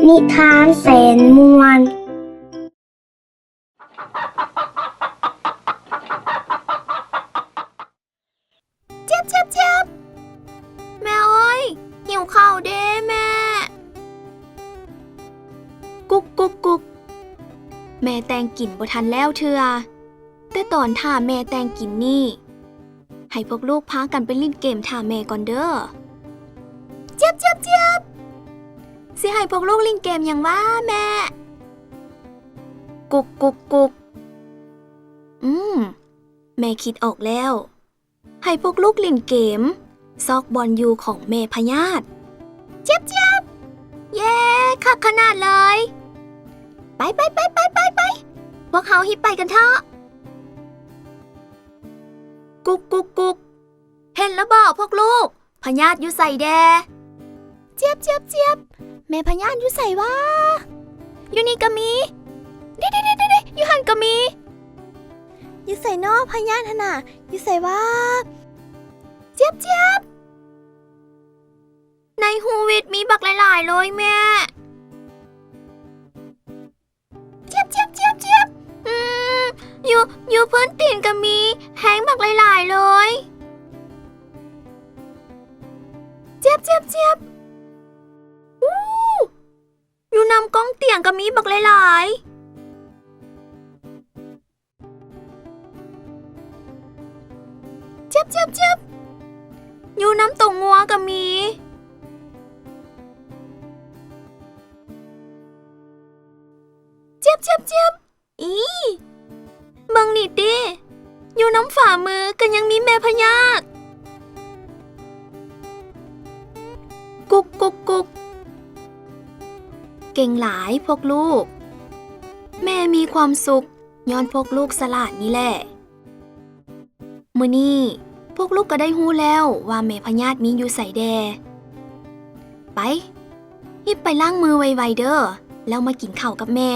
ນິທານແສນມ່ວນ. ຈຽບ ຈຽບ ຈຽບ ແມ່ເອີຍ ຫິວເຂົ້າເດ້ແມ່. ກຸກ ກຸກ ກຸກ ແມ່ແຕ່ງກິນບໍ່ທັນແລ້ວເທື່ອ, ແຕ່ຕອນຖ້າແມ່ແຕ່ງກິນນີ້ ໃຫ້ພວກລູກພາກັນໄປຫຼິ້ນເກມຖ້າແມ່ກ່ອນເດີ້. ຈຽບ ຈຽບ ຈຽບ ຊິໃຫ້ພວກລູກຫຼິ້ນເກມຫຍັງຫວາແມ່? ກຸກ ກຸກ ກຸກ ອືມ ແມ່ຄິດອອກແລ້ວ. ໃຫ້ພວກລູກຫຼິ້ນເກມຊອກບ່ອນຢູ່ຂອງແມ່ພະຍາດ. ຈຽບ ຈຽບ ເຢ້ ຄັກຂະໜາດເລີຍ. ໄປ ໄປ ໄປ ໄປ ໄປ ໄປ ພວກເຮົາຮີບໄປກັນເທາະ. ກຸກ ກຸກ ກຸກ ເຫັນແລ້ວບໍພວກລູກ? ພະຍາດຢູ່ໃສແດ່? ຈຽບ ຈຽບ ຈຽບ ແມ່ພະຍາດຢູ່ໃສຫວາ? ຢູ່ນີ້ກໍມີ. ເດ ເດ ເດ ເດ ຢູ່ຫັ້ນກໍມີ. ຢູ່ໃສນໍພະຍາດຫັ້ນນະ? ຢູ່ໃສຫວາ? ຈຽບ ຈຽບ ໃນຮູວິດມີບັກຫຼາຍໆເລີຍແມ່. ຈຽບ ຈຽບ ຈຽບ ຈຽບ ອືມ ຢູ່ ຢູ່ພື້ນຕີນກໍມີ ແຮງບັກຫຼາຍໆເລີຍ. ຈຽບ ຈຽບ ຈຽບ ອູ້ ຢູ່ນຳກ້ອງຕຽງກໍມີບັກຫຼາຍໆ. ຈຽບ ຈຽບ ຈຽບ ຢູ່ນຳໂຕງົວກໍມີ. ຈຽບ ຈຽບ ຈຽບ ອີ ເບິ່ງນີ້ຕິ ຢູ່ນຳຝາມືກໍຍັງມີແມ່ພະຍາດ. ກຸກ ກຸກ ກຸກ ເກັ່ງຫຼາຍພວກລູກ. ແມ່ມີຄວາມສຸກຍ້ອນພວກລູກສະຫຼາດນີ້ແຫຼະ. ມື້ນີ້ພວກລູກກໍໄດ້ຮູ້ແລ້ວວ່າແມ່ພະຍາດມີຢູ່ໃສແດ່. ໄປ ຮີບໄປລ້າງມືໄວໆເດີ້ ແລ້ວມາກິນເຂົ້າກັບແມ່.